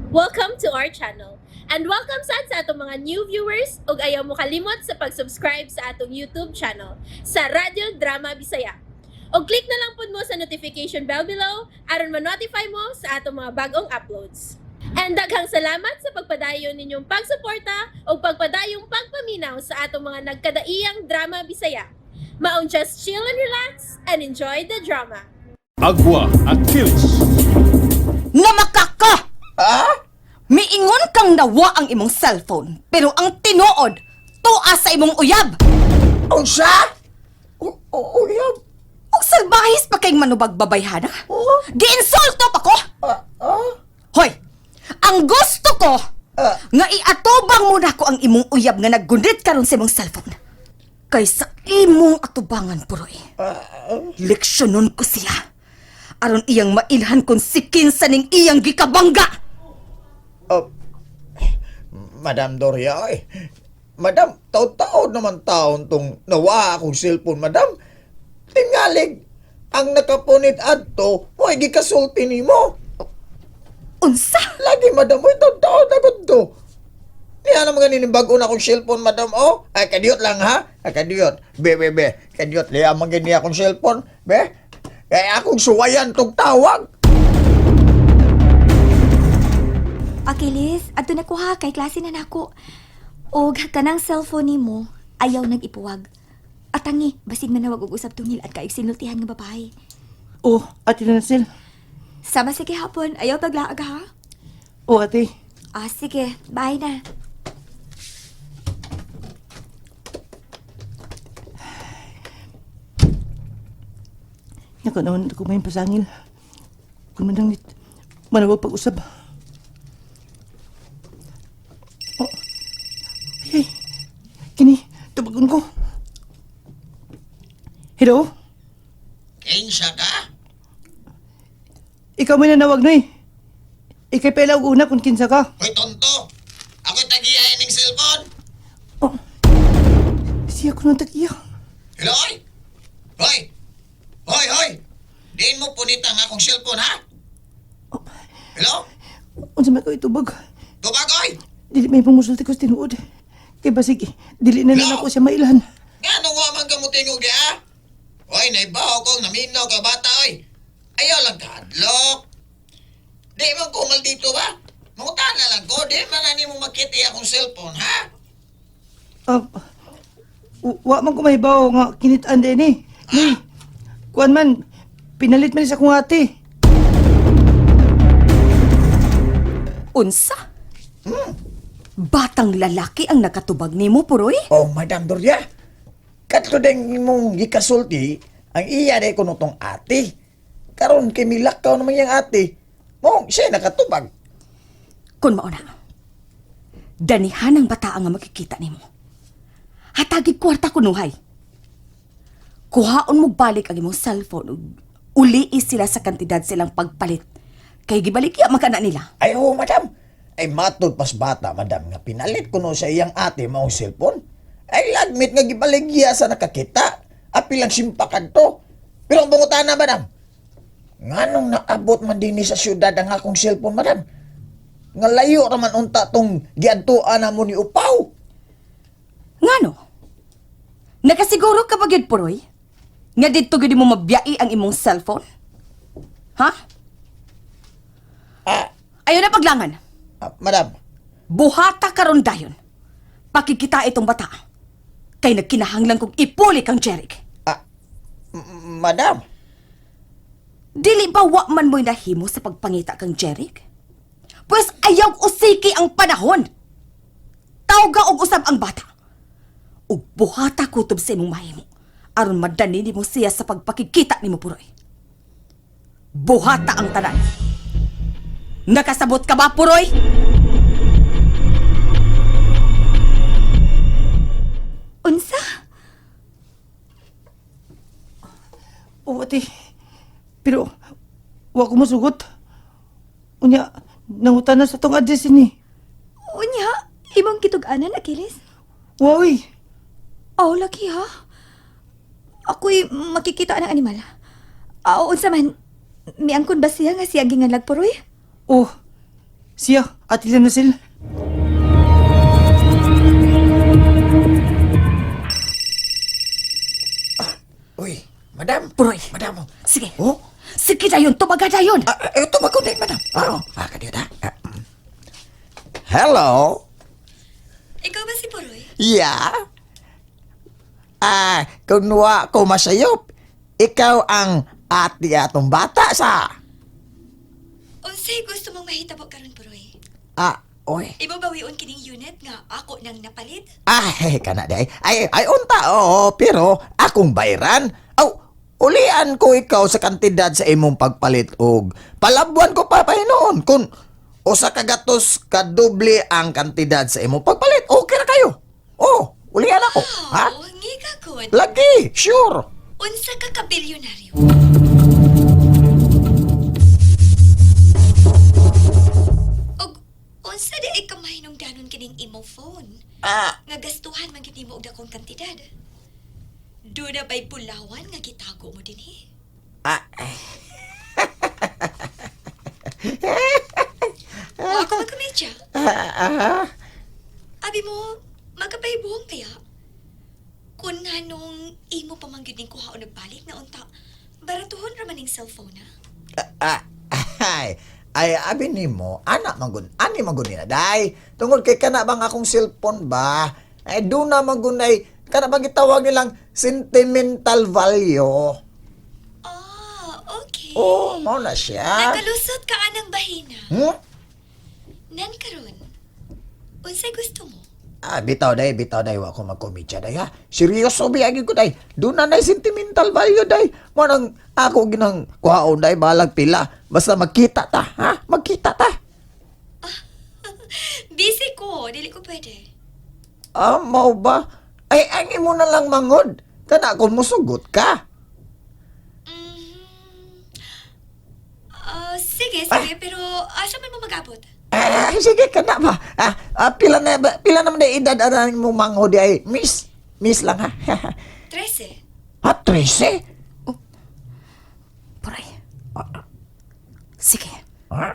Welcome to our channel. And welcome sad sa atong mga new viewers ug ayaw mo kalimot sa pag-subscribe sa atong YouTube channel sa Radyo Drama Bisaya. Og click na lang pud mo sa notification bell below aron ma-notify mo sa atong mga bagong uploads. And daghang salamat sa pagpadayon ninyong pagsuporta ug pagpadayong pagpaminaw sa atong mga nagkadaiyang drama Bisaya. Maong just chill and relax and enjoy the drama. Agua Achilles. Namakaka! Ha? Miingon kang nawa ang imong cellphone, pero ang tinuod, tuwa sa imong uyab! Unsa? Uyab? Ug salbahis pa kayong manubag babayhana? Oo. Giinsulto pa ko! Ah, ah? Hoy! Ang gusto ko, Ah. nga iatubang muna ko ang imong uyab nga naggunit karon sa imong cellphone. Kaysa imong atubangan, Puroy. Leksyonon ko siya. Aron iyang mailhan kung sikin sa ning iyang gikabangga! Oh, Madam Doria, ay. Madam, taon-taon naman taon tong nawa akong cellphone, madam. Tingalig, ang nakapunit adto, mo'y gikasulti nimo. Unsa? Lagi, madam, mo'y taon-taon na to. Niya naman ganin bago na akong cellphone, madam, oh. Ay, kadiyot lang, ha? Ay, kadiyot. Be, be, be. Kadiyot, liya man gani akong cellphone. Be, kaya akong suwayan tong tawag. Achilles, adto na ko ha, kay klase na nako. Og kanang cellphone nimo, ayaw nag-ipuwag. Atangi, basig manawag og usab tungil at kaayog sinultihan nga babae. Oh, ate na Sil. Sama sige hapon, ayaw paglaag ha. Oh, ate. Ah, sige, bye na. Nako naman ako may pasangil. Kung manangit, manawag pag-usab. Oh. Ay, ay. Kini, tubagon ko. Hello? Kinsa ka? Ikaw may nanawag na eh. Ikay pela og una kung kinsa ka. Hoy, tonto! Ako'y tagiyain ng cellphone! Oh. Siya ko nang tagiya. Hello, oy! Hoy! Hoy, hoy! Diin mo punita ang akong cellphone, ha? Oh. Hello? Unsa man ko itubag? Tubag, oy! Dili may pumusulti ko sa tinuod. Kay basig, dili na lang ako siya mailhan. Nga nung waman ka mo tingog di, ha? Hoy, naibaho kong naminaw ka bata, oy! Ayaw lang kadlok! Di man ko maldito ba? Mangutan na lang ko, di man na nimo makiti akong cellphone, ha? Ah, wa man ko mahibaw nga kinitaan din eh. Ni, kuan man, pinalit man sa akong ate. Unsa? Batang lalaki ang nakatubag nimo, Puroy? Oh, Madam Doria, kadto din imong gikasulti, ang iya day kuno tong ate. Karon kay milakaw naman yang ate. Mo, siya nakatubag. Kun mao na. Danihan ang bata nga makikita nimo. Hatagi kwarta kunuhay. Kuhaon mo balik ang imong cellphone ug ulii sila sa kantidad silang pagpalit. Kay gibalik ya makana nila. Ay ho, madam. Ay matod pas bata, madam, nga pinalit kuno sa iyang ate maong cellphone. Ay lagmit nga gibaligya sa nakakita. Apil lang simpakan to. Pero ang bungutana, madam. Nganong naabot man dinhi sa syudad ang akong cellphone, madam? Nga layo raman unta tong giadtuan na mo ni Upaw. Ngano? Nakasiguro ka ba gyud, Puroy? Nga didto gyud mo mabiyai ang imong cellphone? Ha? Ah, Ayo na paglangan. ah, madam. Buhata karon dayon. Pakikita itong bata. Kay nagkinahanglan kong ipuli kang Jeric. Ah, madam. Dili ba wa man mo'y nahimo sa pagpangita kang Jeric? Pwes ayaw usiki ang panahon. Tawga og usab ang bata. Ug buhata kutob sa imong mahimo. Aron madani nimo siya sa pagpakikita nimo Puroy. Buhata ang tanan. Nakasabot ka ba, Puroy? Unsa? Oo, ate. Pero, wa ko masugot. Unya, nangutan na sa tong address ini. Unya, imong kitug-anan Achilles? Woy, Oh, laki ha. Ako'y makikita ng animal. Ah, unsa man, miangkon ba siya nga siya ginganlag Puroy? oh, Siya, Ate Lenasil. Uy, madam. Puroy. Madam. Sige. Oh? Sige dayon, tumaga dayon. Ah, ah, tumagod din, madam. Ah, oh. Ah, kadiyot, ha? Ah, mm. Hello? Ikaw ba si Puroy? Yeah? Ah, kunwa ko masayop. Ikaw ang ate atong bata sa. Unsay gusto mong mahitabo karon Puroy? Ah, oy. Imo bawion kining unit nga ako nang napalit? Ah, kana day. Ay, ay unta, oo, pero akong bayran. Aw, ulian ko ikaw sa kantidad sa imong pagpalit og palabuan ko pa pahinoon kung usa ka gatos kadoble ang kantidad sa imong pagpalit. Okay ra kayo. Oh, ulian ako. Ha? Oh, ngiga gud. Lagi, sure. Unsa ka ka bilyonaryo? Og unsa di ay kamahinungdanon kining imong phone? Ah, Nga gastuhan man gyud nimo og dakong kantidad. Duna ba'y bulawan nga gitago mo dinhi? ah, O ako magkomedya. ah, ah. Abi mo, magkapahibuhong kaya? Kung nga nung imo pa man gyud ning kuha o nagbalik na unta, baratuhon ra man ning cellphone na. Ah, ay, ay, abi nimo, anak mangun, ani mangun nila, day. Tungod kay kana bang akong cellphone ba? Ay, doon na mangun ay, kana bang gitawag nilang sentimental value. Ah, okay. Oh, mao na siya. Nakalusot ka anang bahina. Hmm? Nan karon. Unsay gusto mo? Ah, bitaw day, wa ko magkomedya day ha. Seryoso biyagi ko day. Doon na nay sentimental value day. Mo nang ako ginang kuhaon day balag pila. Basta magkita ta, ha? Magkita ta. Busy ko, dili ko pwede. Ah, mao ba? Ay, ang imo na lang mangod. Kana kung musugot ka. Mm. Ah, sige, sige, pero asa man mo mag-abot? Ah, sige kana ba? Ah, ah, pila na ba, pila naman na edad ana mo mangod ay miss. Miss lang ha. 13. Ha, 13? Puroy. Sige, Ha?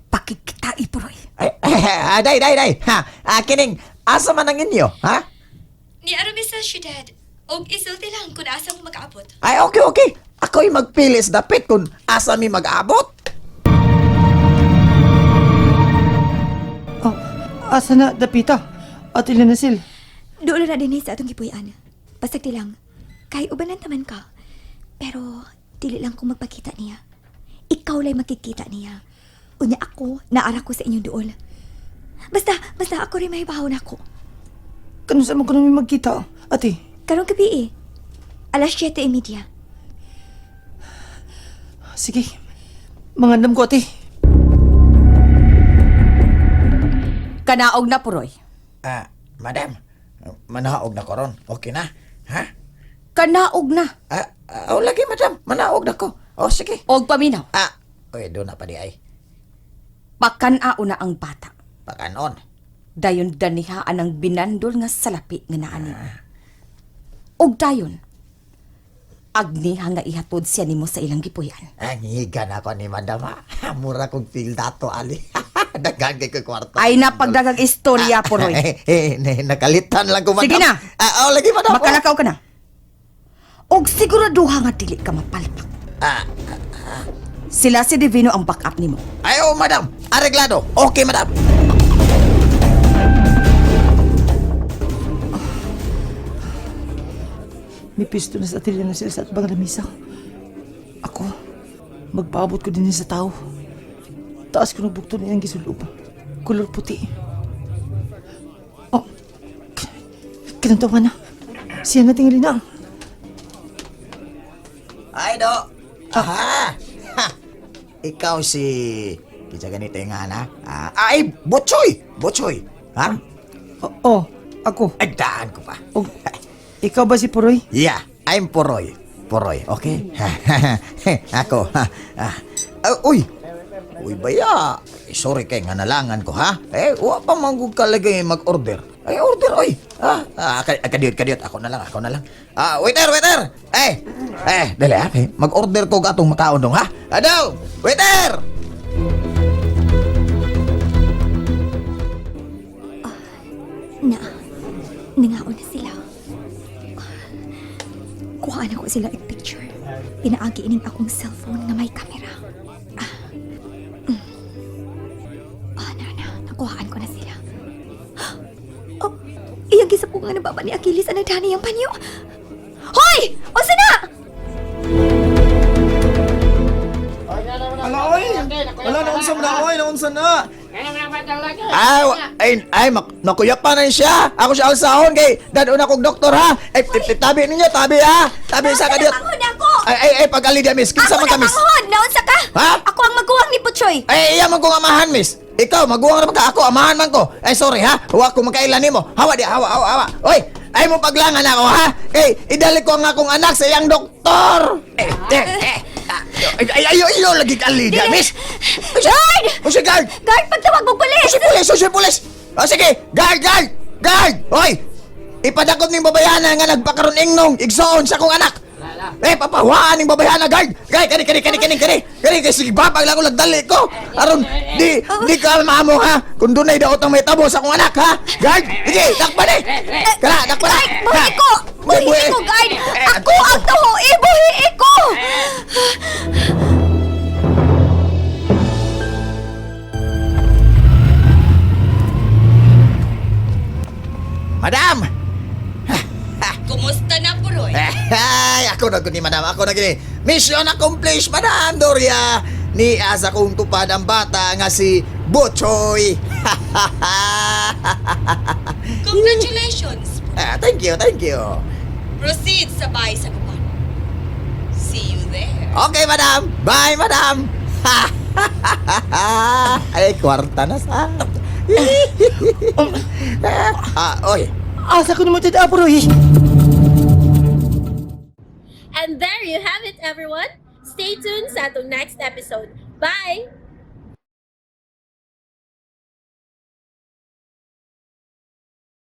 pakikitai, Puroy. Ay, ay, day, day, day. Ha, ah, kining asa man ang inyo, ha? Ni arami sa syudad. Og isulti lang kung asa mo mag-abot. Ay, okay, okay. Ako'y magpilis dapit kung asa mi mag-abot. Oh, asa na dapita? Ate Lenasil. Doon na din sa atong gipuy-an. Pasagdi lang. Kay ubanan taman ka. Pero dili lang kung magpakita niya. Ikaw lay makikita niya. Unya ako, naara ko sa inyong duol. Basta, basta ako rin mahibahaw na ako. Kano sa man ko namin magkita, ate? Karong gabi eh. Alas 7:30. Sige, mangandam ko, ate. Kanaog na, Puroy. Ah, madam, manaog na ko ron. Okay na? Ha? Kanaog na. Ah, ah, oh, lagi, madam. Manaog na ko. Oh, sige. Og paminaw. Ah, oy, doon na pa di ay. Pakanao na ang bata. Pakanon. Dayon danihaan ang binandol nga salapi nga naani. Og dayon, agniha nga ihatod siya nimo sa ilang gipuy-an. Ang higa na ako ni madam, ha? Mura kong feel dato, ali. Daghan kay ko kwarto. Ay na pagdagang istorya, Puroy. Eh, eh, nakalitan lang ko, madam. Sige na. Ah, oh, lagi, madam. Makalakaw ka na. Og siguraduha nga dili ka mapalpak. Ah, Sila si Divino ang backup nimo. ay, oh, madam. Areglado. Okay, madam. May pisto na sa Ate Lenasil sa atbang lamisa. Ako, magpaabot ko din sa tao. Taas ko nagbukto na iyang gisulob. Kulor puti. Oh, kinantawa na. Siya na tingali na. Ay, do. Aha. Ha. Ikaw si... Kinsa ganito yung nga na? Ah, ay, Butchoy! Butchoy! Ha? Oh, oh, ako. Ay, daan ko pa. Og, ikaw ba si Puroy? Yeah, I'm Poroy. Poroy, okay? Ako. Ha. Ah, ah, uy! Uy, baya. Eh, sorry kay nga nalangan ko, ha? Eh, wa pa manggug kalagay mag-order. Ay, order, oy. Ah, ah kadiyot, kadiyot. Ako na lang, ako na lang. Ah, waiter, waiter! Eh, eh, dali, ha? Eh, mag-order ko gatong makaon dong, ha? Adaw! Waiter! sila og picture. Pinaagi ining akong cellphone nga may kamera. Ah. Mm. Ah, na na. Nakuhaan ko na sila. Oh, iyang gisapungan ng baba ni Achilles ang nagdani ang panyo. Hoy! Unsa na? Ala oy! Ala naunsa man na oy, naunsa na. Ay, ay, ay, nakuya pa na siya. Ako siya alsahon kay dadon akong doktor ha. Ay, tabi ninyo, tabi ha. Tabi sa kadiyot. Ako na ako! Ay, ay, ay, pag-ali dia, miss. Kinsa Ako man ka, na miss? manghod! Naunsa ka? Ha? Ako ang maguwang ni Butchoy! Ay, iya man kong amahan, miss. Ikaw, maguwang na ka. Ako, amahan man ko. Ay, sorry ha. Huwag ko magkailan nimo. Hawa di, hawa, hawa, hawa. Oy, ay mo paglangan ako ha. Kay, idali ko ang akong anak sa iyang doktor. Eh, eh, eh. Ah, Ay, ay, ay, ay, ay, lagi ka alida, miss. Guard! O, si guard! Guard, pagtawag mo pulis! O, si pulis! O, si pulis! O, sige! Guard! Guard! Guard! Hoy! Ipadakop ning babayana nga nagpakaroon ingnong igsoon sa akong anak! Eh, papawaan ning babayana, guard! Guard, kani, kani, kani, kani, kani! Kani, kay sige, babag lang ko lagdali ko! Aron, di ka maamo, ha? Kung dunay daot ang may tabo sa akong anak, ha? Guard! Sige, dakpan eh! Kara, dakpan na! Guard, buhi ko! Buhi, Buhi ko, guard! Ako ang taho! Ibuhi ko! Madam! Kumusta na, Puroy? Ay, ako na guni, madam. Ako na guni. Mission accomplished, madam Doria. Ni asa kong tupad ang bata nga si Butchoy. Congratulations! Ah, thank you, thank you. Proceed sa bahay sa gupan. See you there. Okay, madam. Bye, madam. Ay, kwarta na sa. Ah, oy. Asa ko nimo tid Apuroy? And there you have it, everyone. Stay tuned sa atong next episode. Bye!